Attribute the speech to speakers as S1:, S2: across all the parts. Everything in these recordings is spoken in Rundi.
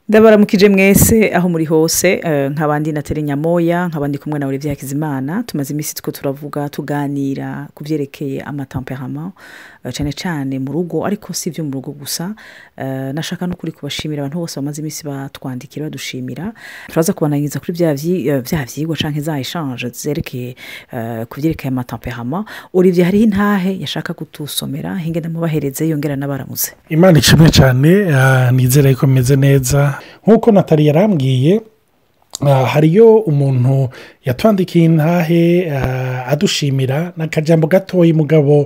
S1: Ndabaramukije mwese aho muri hose, nk'abandi Nathalie Nyamoya, nk'abandi kumwe na Olivier Hakizimana. Tumaze iminsi two turavuga, tuganira ku byerekeye ama tempéraments, cyane cyane mu rugo, ariko si ibyo mu rugo gusa. Nashaka no kuri kubashimira abantu bose bamaze iminsi batwandikira badushimira. Turaza kubanangiza kuri bya vyigwa canke za échange zerekeye ku byerekeye ama tempéraments. Olivier, hariho intahe yashaka kutusomera, hinge ndamubahereze, yongera n'abaramutse.
S2: Imana ishimwe cyane. Nizere ko meze neza nk'uko Nathalie yarambwiye. Hariyo umuntu yatwandikiye intahe adushimira n'akajambo gatoyi, mugabo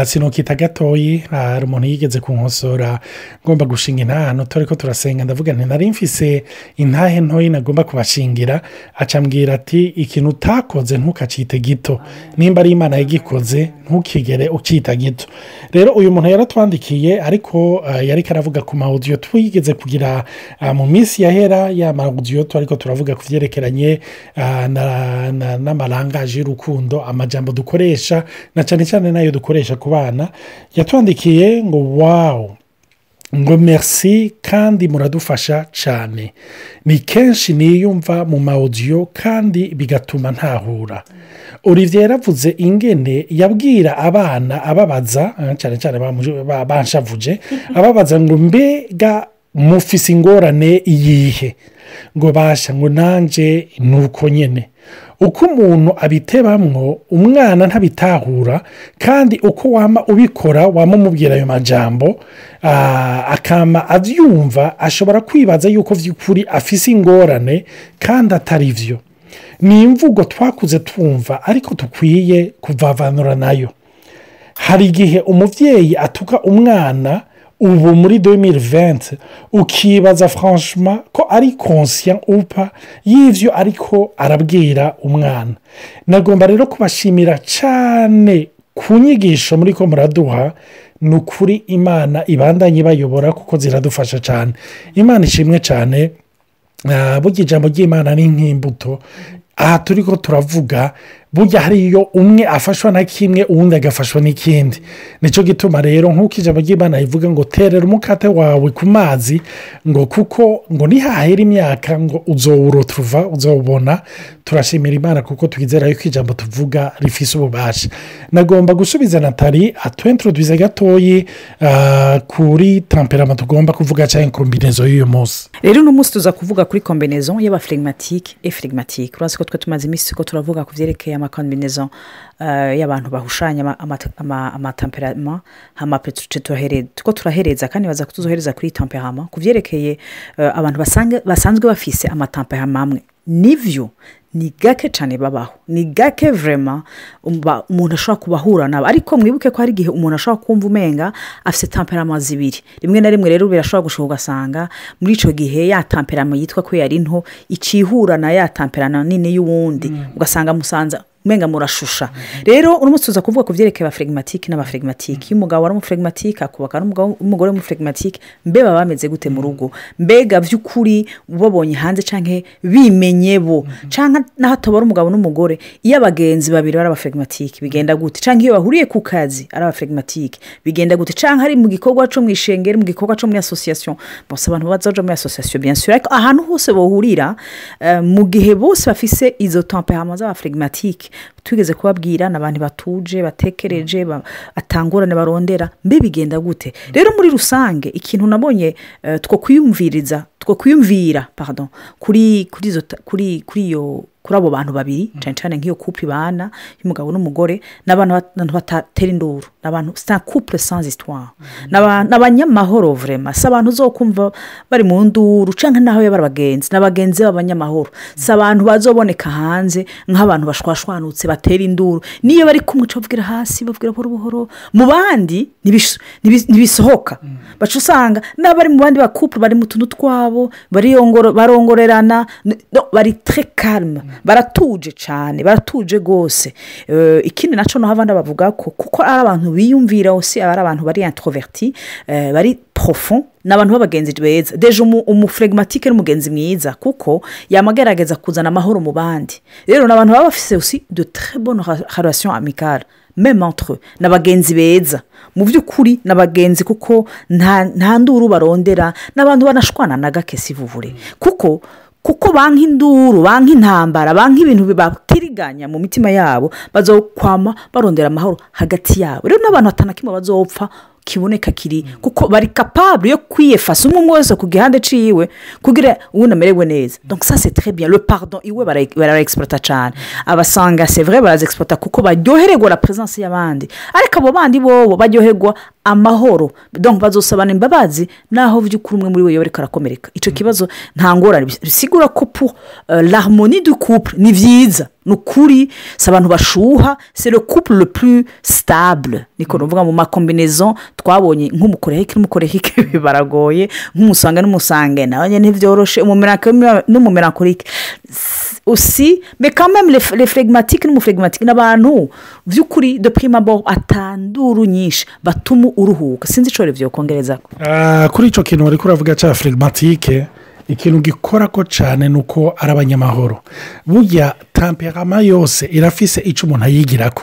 S2: sinokita gatoyi. Hari umuntu yigeze kunkosora ngomba gushinga intahe turi ko turasenga, ndavuga nti nari mfise intahe ntoyi nagomba kubashingira, acambwira ati: "Ikintu utakoze ntukacite gito, nimba ari Imana yagikoze ntukigere ukita gito." Rero uyu muntu yaratwandikiye, ariko yari karavuga ku ma audio twigeze kugira mu minsi yahera, ya ma audio ariko turavuga ku byerekeranye n'ama langage y'urukundo, amajambo dukoresha na cyane cyane nayo dukoresha ku bana. Yatwandikiye ngo: "Wow," ngo "merci, kandi muradufasha cyane. Ni kenshi niyumva mu ma audio kandi bigatuma ntahura." Olivier yaravuze ingene yabwira abana ababaza, cyane cyane banshavuje, ababaza ngo: "Mbega mufise ingorane iyihe?" Ngo basha, ngo nanjye ni uko nyine. Uko umuntu abitebamwo, umwana ntabitahura, kandi uko wama ubikora, wama umubwira ayo majambo, akama abyumva, ashobora kwibaza yuko by'ukuri afise ingorane kandi atari byo. Ni imvugo twakuze twumva, ariko dukwiye kuvavanura nayo. Hari igihe umubyeyi atuka umwana ubu muri 2020, ukibaza franchement ko ari conscient ou pas y'ivyo ariko arabwira umwana. Nagomba rero kubashimira cyane ku nyigisho muri ko muraduha. Ni ukuri, Imana ibandanye ibayobora kuko ziradufasha cyane. Imana ishimwe cyane. Burya ijambo ry'Imana ni nk'imbuto. Aha turi ko turavuga, burya hariyo umwe afashwa na kimwe, uwundi agafashwa n'ikindi. Nicyo gituma rero, nk'uko ijambo ry'Imana rivuga ngo: "Terera umukate wawe ku mazi," ngo kuko ngo nihahera imyaka ngo uzowuroturuva, uzawubona. Turashimira Imana kuko twizera yuko ijambo tuvuga rifise ububasha. Nagomba gusubiza Nathalie atwentroduise gatoyi kuri tempérament tugomba kuvuga cyangwa combinaison y'uyu munsi.
S1: Rero uno munsi tuza kuvuga kuri combinaison y'aba flegmatique et flegmatique. Urazi ko twe tumaze iminsi ko turavuga ku byerekeye ama combinaison y'abantu bahushanya ama tempérament, hama tuko turahereza, kandi baza kutuzohereza kuri tempérament ku byerekeye abantu basanzwe bafise ama tempérament amwe. Nivyo, ni gake cyane babaho, ni gake vraiment umuntu ashobora kubahura nabo, ariko mwibuke ko hari igihe umuntu ashobora kumva umenga afite tempérament zibiri rimwe na rimwe. Rero birashobora gushoboka, ugasanga muri icyo gihe ya tempérament yitwa ko yari nto icihura na ya tempérament nini y'uwundi, ugasanga musanza umenga murashusha. Rero uno munsi tuza kuvuga ku byerekeye aba flegmatique n'aba flegmatique. Iyo umugabo ari umu flegmatique akubaka n'umugore w'umu flegmatique, mbe baba bameze gute mu rugo? Mbega by'ukuri ubabonye hanze cyangwa bimenye bo, cyangwa n'aho atabara umugabo n'umugore, iyo abagenzi babiri bari aba flegmatique bigenda gute? Cyangwa iyo bahuriye ku kazi ari aba flegmatique bigenda gute? Cyangwa ari mu gikorwa cyo mu ishengero, mu gikorwa cyo muri association, bose abantu bazaja muri association bien sûr, ariko ahantu hose bahurira, mu gihe bose bafise izo tempérament z'aba flegmatique twigeze kubabwira, ni abantu batuje, batekereje, atangorane barondera, mbe bigenda gute? Rero muri rusange ikintu nabonye two kwiyumviriza, two kwiyumvira, pardon, kuri izo kuri iyo, kuri abo bantu babiri, cyane cyane nk'iyo couple ibana y'umugabo n'umugore, ni abantu batatera induru, ni abantu, c'est un couple sans histoire, ni abanyamahoro vraiment. Si abantu uzokumva bari mu nduru, cyangwa n'aho yaba ari abagenzi, ni abagenzi b'abanyamahoro. Si abantu bazoboneka hanze nk'abantu bashwashwanutse, batera induru. Niyo bari kumwe bavugira hasi, bavugira buhoro buhoro. Mu bandi ntibisohoka. Baca usanga n'abari mu bandi ba couple bari mu tuntu twabo, barongorerana, no, bari très calme, baratuje cyane, baratuje rwose. Ikindi nacyo naho abandi bavuga ko kuko ari abantu biyumvira aussi, aba ari abantu bari introverti, bari profond, ni abantu b'abagenzi beza. Déjà umu flegmatique ni umugenzi mwiza kuko yama agerageza kuzana amahoro mu bandi. Rero ni abantu baba bafise aussi de très bonnes relations amicales. Même entre eux, ni abagenzi beza mu by'ukuri, ni abagenzi kuko nta nduru barondera, n'abantu banashwana na gake, si vuvure, kuko banka induru, banka intambara, banka ibintu bibatiriganya mu mitima yabo. Bazokwama barondera amahoro hagati yabo. Rero n'abantu batanakimwe bazopfa kiboneka kiri, kuko bari capable yo kwiyefasa, umwe umwe wese ku gihande ciwe, kugira uwundi amererwe neza. Donc ça, c'est très bien. Le pardon iwe barayexploita cyane. Abasanga, c'est vrai, barazexploita kuko baryohererwa la présence y'abandi, ariko abo bandi bobo baryoherwa amahoro. Donc bazosabana imbabazi naho by'ukuri umwe muri we yoba ariko arakomereka. Icyo kibazo nta ngorane bisigura ko pour l'harmonie du couple ni byiza. Ni ukuri, si abantu bashuha, c'est le couple le plus stable, niko nuvuga mu ma combinaisons twabonye. Nk'umucolérique n'umucolérique baragoye, nk'umusanguin n'umusanguin nawe nyine ntibyoroshe, umumélancolique n'umumélancolique aussi, mais quand même les flegmatiques n'umuflegmatique ni abantu by'ukuri de prime abord atanduru nyinshi, batuma uruhuka. Sinzi icyo rero kongereza.
S2: Kuri icyo kintu wari kuravuga cya flegmatique, ikintu gikora ko cyane ni uko ari abanyamahoro. Burya tempérament yose irafise icyo umuntu ayigirako.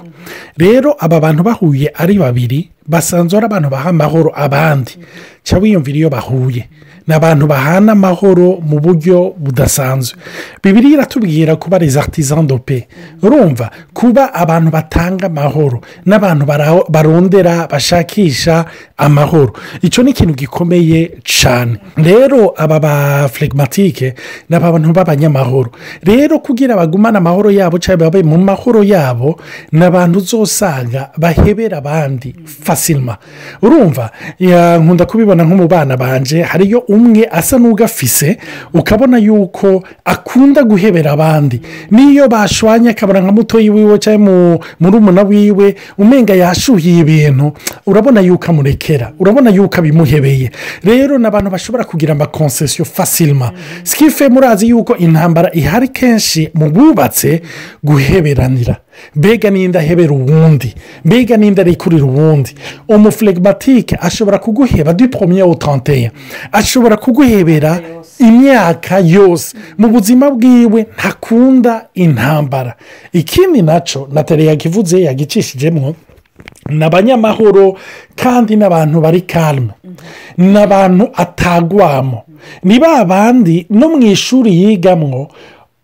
S2: Rero aba bantu bahuye ari babiri, basanzwe ari abantu baha amahoro abandi. Cyangwa wiyumvira, iyo bahuye ni abantu bahana amahoro mu buryo budasanzwe. Bibiliya iratubwira kuba les artisans de paix. Urumva, kuba abantu batanga amahoro n'abantu barondera, bashakisha amahoro, icyo ni ikintu gikomeye cyane. Rero aba ba flegmatiques ni abantu b'abanyamahoro. Rero kugira bagumane amahoro yabo cyangwa babe mu mahoro yabo, ni abantu uzosanga bahebera abandi facilement. Urumva, nkunda kubibona nko mu bana banje, hariyo umwe asa n'ugafise, ukabona yuko akunda guhebera abandi. Niyo bashwanye, akabona nka mutoyi wiwe cyangwa murumuna wiwe umenga yashuhiye ibintu, urabona yuko amurekera, urabona yuko abimuhebeye. Rero ni abantu bashobora kugira ama concessions facilement. Ce qui fait, murazi yuko intambara ihari kenshi mu bubatse, guheberanira. Mbega n'inda ahebera uwundi? Mbega n'inda arekurira uwundi? Umuflegmatique ashobora kuguheba du premier au 31, ashobora kuguhebera imyaka yose. Mu buzima bwiwe ntakunda intambara. Ikindi nacyo Nathalie yakivuze, yagicishijemo, ni abanyamahoro kandi n'abantu bari calmes, ni abantu atagwamo. Ni ba bandi no mu ishuri yigamwo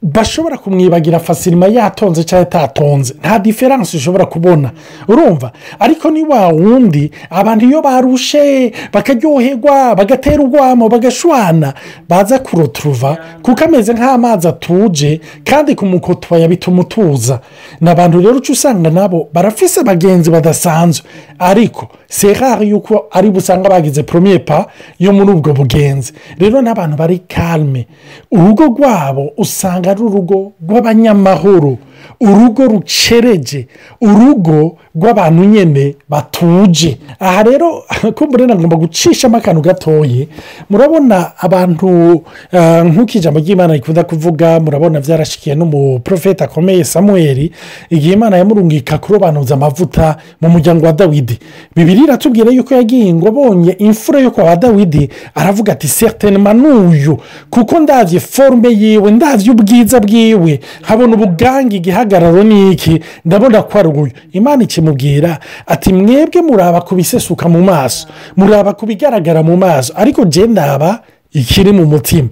S2: bashobora kumwibagira facilement, yatonze cyangwa atatonze, nta différence ushobora kubona. Urumva, ariko ni wa wundi abantu iyo barushe bakaryoherwa, bagatera urwamo, bagashwana, baza kuroturuva, kuko ameze nk'amazi atuje, kandi kumukotoya bituma utuza. Ni abantu rero uca usanga nabo barafise abagenzi badasanzwe, ariko c'est rare yuko ari busanga bagize premier pas yo muri ubwo bugenzi. Rero n'abantu bari calmes, urugo rwabo usanga ari urugo rw'abanyamahoro, urugo rucereje, urugo rw'abantu nyine batuje. Aha rero kumbure nagomba gucishamo akantu gatoye. Murabona abantu, nk'uko ijambo ry'Imana rikunda kuvuga, murabona byarashikiye n'umuprofeti akomeye Samuel, igihe Imana yamurungika kurobanuza amavuta mu muryango wa Dawidi. Bibiliya iratubwira yuko yagiye ngo abonye imfura yo kwa Dawidi, aravuga ati: "Certainement n'uyu, kuko ndabye forme yiwe, ndabye ubwiza bwiwe, nkabona ubugange, igihagararo n'iki, ndabona ko ari uyu." Imana ikimubwira ati: "Mwebwe muraba ku bisesuka mu maso, muraba ku bigaragara mu maso, ariko jye ndaba ikiri mu mutima."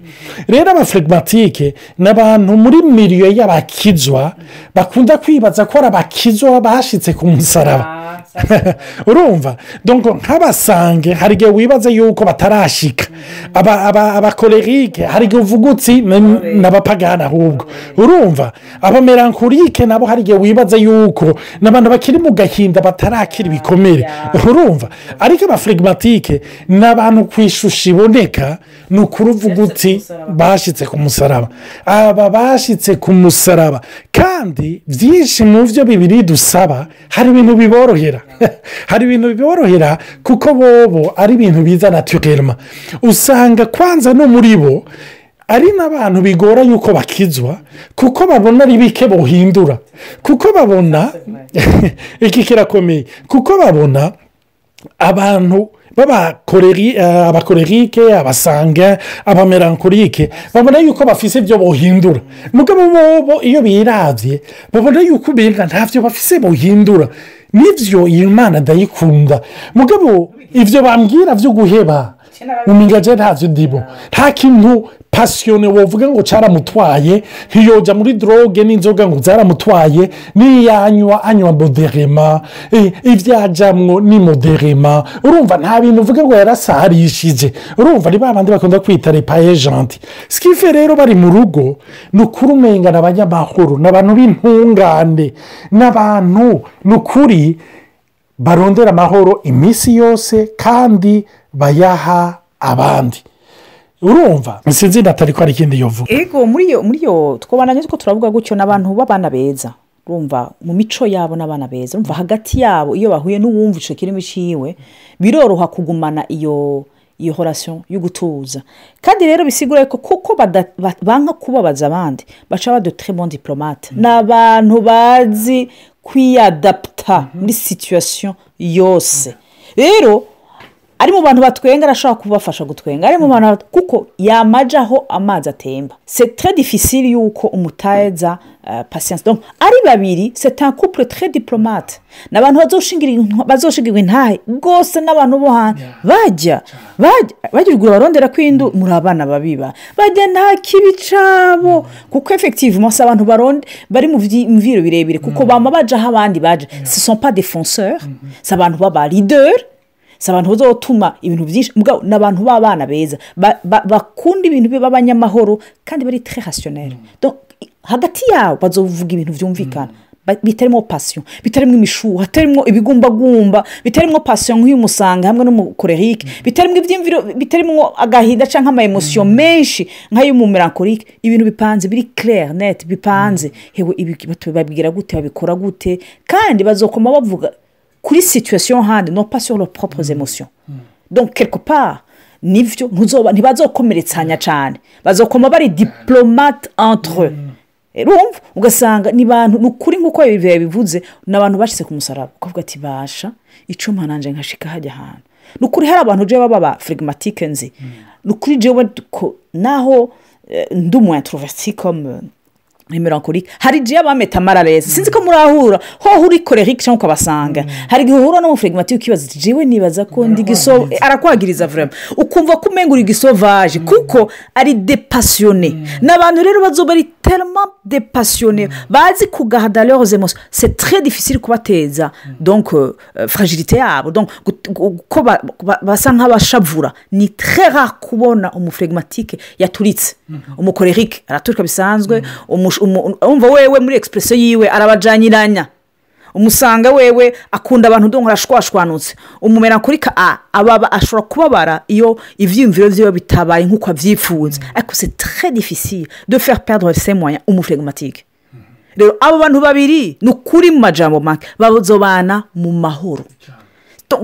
S2: Rero abaflegmatiques ni abantu muri milieu y'abakizwa bakunda kwibaza ko ari abakizwa bashyitse ku musaraba. Urumva, nk'abasanguins hari igihe wibaza yuko batarashika, abacolériques hari igihe uvuga uti n'abapagani ahubwo. Urumva, abamélancoliques nabo hari igihe wibaza yuko ni abantu bakiri mu gahinda, batarakira ibikomere. Urumva, ariko abaflegmatiques ni abantu ku ishusho iboneka, ni ukuri uvuga uti bashyitse ku musaraba. Aba bashyitse ku musaraba, kandi byinshi mu byo Bibiliya idusaba hari ibintu biborohera, hari ibintu biborohera, kuko bobo ari ibintu biza naturellement. Usanga kwanza no muri bo ari n'abantu bigora yuko bakizwa, kuko babona ari bike bohindura, kuko babona iki kirakomeye, kuko babona Abantu b'abacolérique, abasanguin, abamélancolique babona yuko bafise ibyo bohindura, mugabo bobo iyo birabye babona yuko umenga ntavyo bafise bohindura. Nivyo, iyi Mana ndayikunda, mugabo ibyo bambwira byo guheba umenga je ntavyo ndimo. Nta kintu passionné wovuga ngo caramutwaye, ntiyoja muri drogue n'inzoga ngo zaramutwaye. Niyanywa anywa modérément, ibyo ajamwo ni modérément. Urumva, nta bintu uvuga ngo yarasarishije. Urumva, ni ba bandi bakunda kwita les païens gentils. Ce qui fait rero bari mu rugo, ni ukuri umenga ni abanyamahoro, ni abantu b'intungane, n'abantu ni ukuri barondera amahoro iminsi yose kandi bayaha abandi. Urumva, sinzi natari ko hari ikindi yovuga.
S1: Ego, muri iyo twabandanye two turavuga gutyo, n'abantu b'abana beza. Urumva, mu mico yabo n'abana beza. Urumva, hagati yabo iyo bahuye n'uwumva ico kirimi ciwe, biroroha kugumana iyo relation yo gutuza. Kandi rero bisigura ko kuko banka kubabaza abandi, baca ba de très bons diplomates. Ni abantu bazi kwiyadapta muri situation yose. Rero ari mu bantu batwenga, arashobora kubafasha gutwenga. Ari mu bantu kuko yamaja aho amazi atemba, c'est très difficile yuko umuteza patience. Donc ari babiri, c'est un couple très diplomate. Ni abantu bazoshingirwa intahe rwose n'abantu bo hanze. Bajya urugero barondera kwindu muri abana babiba bajya, nta kibi cabo, kuko effectivement si abantu baronde bari mu vyiro birebire, kuko bama baja aho abandi baja. Ce sont pas des fonceurs, si abantu baba leader, si abantu bazotuma ibintu byinshi. Mugabo ni abantu b'abana beza, bakunda ibintu b'abanyamahoro kandi bari très rationnel. Donc hagati yabo bazovuga ibintu byumvikana, bitarimo passion, bitarimo imishuha, hatarimo ibigumbagumba, bitarimo passion nk'iy'umusanguin hamwe n'umucolérique, bitarimo ibyiyumviro, bitarimo agahinda cyangwa ama émotions menshi nk'ay'umumélancolique. Ibintu bipanze, biri clair net, bipanze. Hewe, ibi babwira gute, babikora gute? Kandi bazokoma bavuga kuri situation handi, non pas sur leurs propres émotions. Donc quelque part nivyo, ntuzoba ntibazokomeretsanya cyane, bazokoma bari diplomate entre eux. Urumva, ugasanga ni bantu, ni ukuri nk'uko bivuze, ni abantu bashyize ku musaraba, ukavuga ati: "Basha icyo nanjye nkashika hajya ahantu." Ni ukuri, hari abantu jewe baba flegmatique nzi. Ni ukuri, jewe ko naho ndi umu introverti comme mélancolique, hari igihe bameta mal à l'aise. Sinzi ko murahura hoho uri colérique cyangwa ukabasanga. Hari igihe uhura n'umuflegmatique ukibaza ati: "Jewe nibaza ko ndi giso." Arakwagiriza vraiment, ukumva ko umenga uri gisauvage, kuko ari dépassionné. Ni abantu rero bazoba ari tellement dépassionnés, bazi kugarder leurs émotions. C'est très difficile kubateza donc fragilité yabo. Donc ko basa nk'abashavura, ni très rare kubona umuflegmatique yaturitse. Umucolérique araturika bisanzwe. Umva, wewe muri expression yiwe arabajanyiranya. Umusanguin wewe akunda abantu, donc arashwashwanutse. Umumélancolique ababa ashobora kubabara iyo ibyiyumviro byiwe bitabaye nk'uko abyifuza, ariko c'est très difficile de faire perdre ses moyens umuflegmatique. Rero abo bantu babiri, ni ukuri, mu majambo make, bazobana mu mahoro,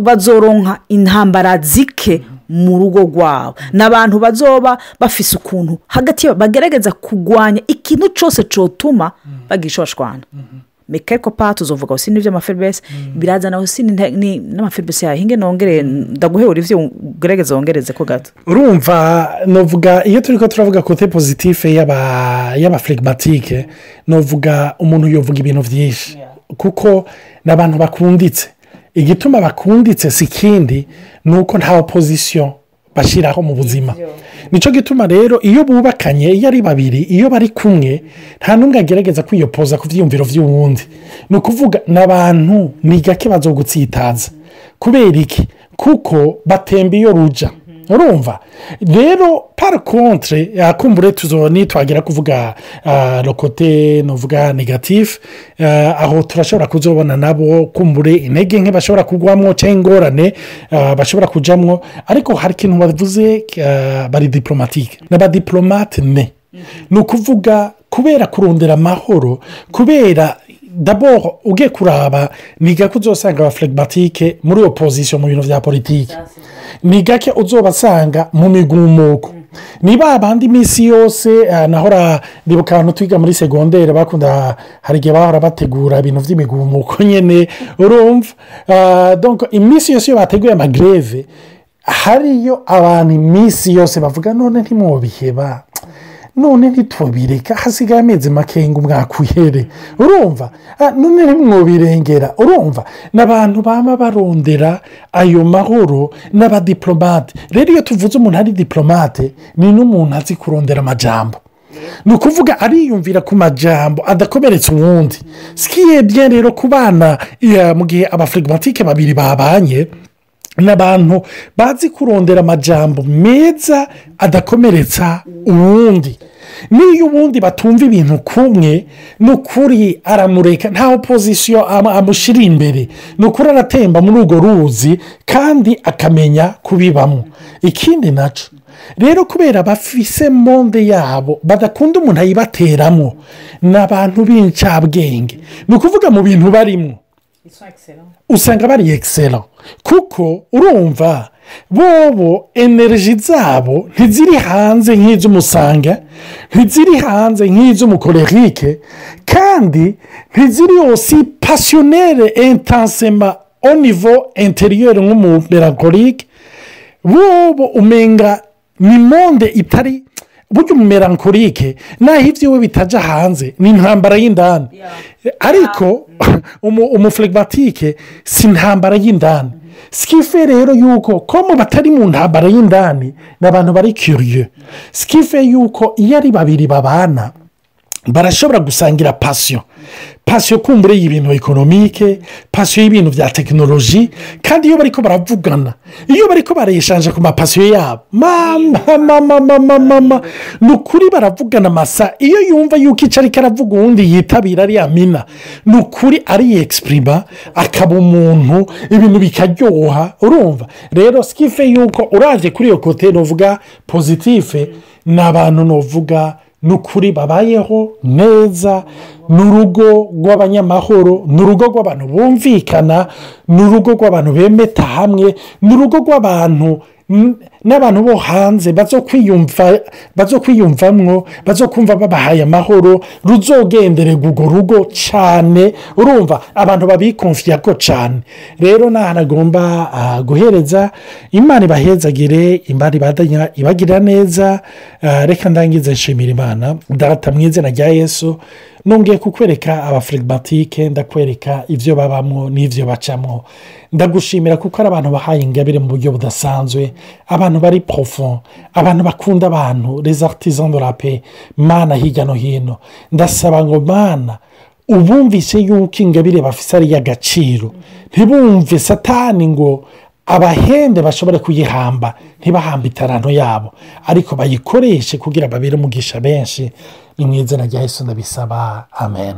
S1: bazoronka intambara zike mu rugo rwabo. Ni abantu bazoba bafise ukuntu hagati yabo bagerageza kurwanya ikintu cyose cyotuma bagira icyo bashwana. Mais quelque part tuzovuga aussi n'iby'amafaiblesses, birazana aussi n'amafaiblesses yayo. Hinge nongere ndaguhebura ivyo, ugerageze wongereze ko gato.
S2: Urumva, novuga iyo turi ko turavuga côté positif y'abaflegmatique, novuga umuntu yovuga ibintu byinshi, kuko ni abantu bakunditse. Igituma bakunditse si ikindi, ni uko nta opposition bashyiraho mu buzima. Nicyo gituma rero iyo bubakanye, iyo ari babiri, iyo bari kumwe, nta n'umwe agerageza kwiyopoza ku byiyumviro by'uwundi. Ni ukuvuga ni abantu ni gake bazogutsitaza. Kubera iki? Kuko batemba iyo ruja. Urumva rero, par contre, kumbure tuzo nitwagira kuvuga le côté nuvuga négatif, aho turashobora kuzobona nabo kumbure intege nke bashobora kugwamo cyangwa ingorane bashobora kujyamo. Ariko hari ikintu bavuze, bari diplomatique, n'abadiplomate. Ni ukuvuga kubera kurondera amahoro, kubera d'abord ugiye kuraba, ni gake uzosanga abaflegmatique muri opposition mu bintu bya politiki, ni gake uzobasanga mu migumuko. Ni ba bandi iminsi yose nahora ndibuka abantu twiga muri secondaire bakunda, hari igihe bahora bategura ibintu by'imigumuko nyine, urumva. Donc iminsi yose iyo bateguye ama grèves, hariyo abantu iminsi yose bavuga: "None ntimwobiheba? None ntitubireka? Hasigaye amezi make ngo umwaka uhere." Urumva, none ntimwobirengera? Urumva, ni abantu baba barondera ayo mahoro n'aba diplomates. Rero iyo tuvuze umuntu ari diplomate, ni n'umuntu azi kurondera amajambo, ni ukuvuga ariyumvira ku majambo adakomeretsa uwundi. Sikiyebye rero ku bana, mu gihe aba flegmatiques babiri babanye, ni abantu bazi kurondera amajambo meza adakomeretsa uwundi. N'iyo ubundi batumva ibintu kumwe, ni ukuri aramureka, nta opposition amushyira imbere. Ni ukuri aratemba muri urwo ruzi kandi akamenya kubibamo. Ikindi nacyo rero, kubera bafise monde yabo, badakunda umuntu ayibateramo, ni abantu b'incabwenge. Ni ukuvuga mu bintu barimo usanga bari excellents, kuko urumva bobo énergie zabo ntiziri hanze nk'iz'umu sanguin, ntiziri hanze nk'iz'umu colérique, kandi ntiziri aussi passionnelles intensément au niveau intérieur nk'umu mélancolique. Bobo umenga ni monde itari burya. Umu mélancolique naho ibyiwe bitajya hanze, ni intambara y'indani, ariko umu flegmatique si intambara y'indani. Ce qui fait rero yuko comme batari mu ntambara y'indani, ni abantu bari curieux. Ce qui fait yuko iyo ari babiri babana, barashobora gusangira passion, passion kumbure y'ibintu économique, passion y'ibintu bya technologie. Kandi iyo bari ko baravugana, iyo bari ko bareshanje ku ma passions yabo, mama mama mama mama, ni ukuri baravugana amasa. Iyo yumva yuko icyo ariko aravuga uwundi yitabira ariya mina, ni ukuri ariyexprima, akaba umuntu, ibintu bikaryoha. Urumva rero, ce qui fait yuko urabye kuri iyo côté nuvuga positif, ni abantu nuvuga ni ukuri babayeho neza. Ni urugo rw'abanyamahoro, ni urugo rw'abantu bumvikana, ni urugo rw'abantu bemeta hamwe, ni urugo rw'abantu n'abantu bo hanze bazo kwiyumvamwo, bazo kumva babahaye amahoro, ruzogendererwa urwo rugo cyane. Urumva, abantu babikonfiya ko cyane. Rero n'ahantu agomba guhereza, Imana ibahezagire, Imana ibagirira neza. Reka ndangize nshimira Imana. Data, mu izina rya Yesu, nongeye kukwereka aba flegmatiques, ndakwereka ibyo babamo n'ibyo bacamo. Ndagushimira kuko ari abantu bahaye ingabire mu buryo budasanzwe, abantu bari profonds, abantu bakunda abantu, les artisans de la paix. Mana, hirya no hino ndasaba ngo, Mana, ubumvise yuko ingabire bafise ari iy'agaciro, ntibumve Satani ngo abahende bashobore kuyihamba, ntibahambe itaranto yabo, ariko bayikoreshe kugira babere umugisha benshi. Ni mu izina rya Yesu ndabisaba, amen.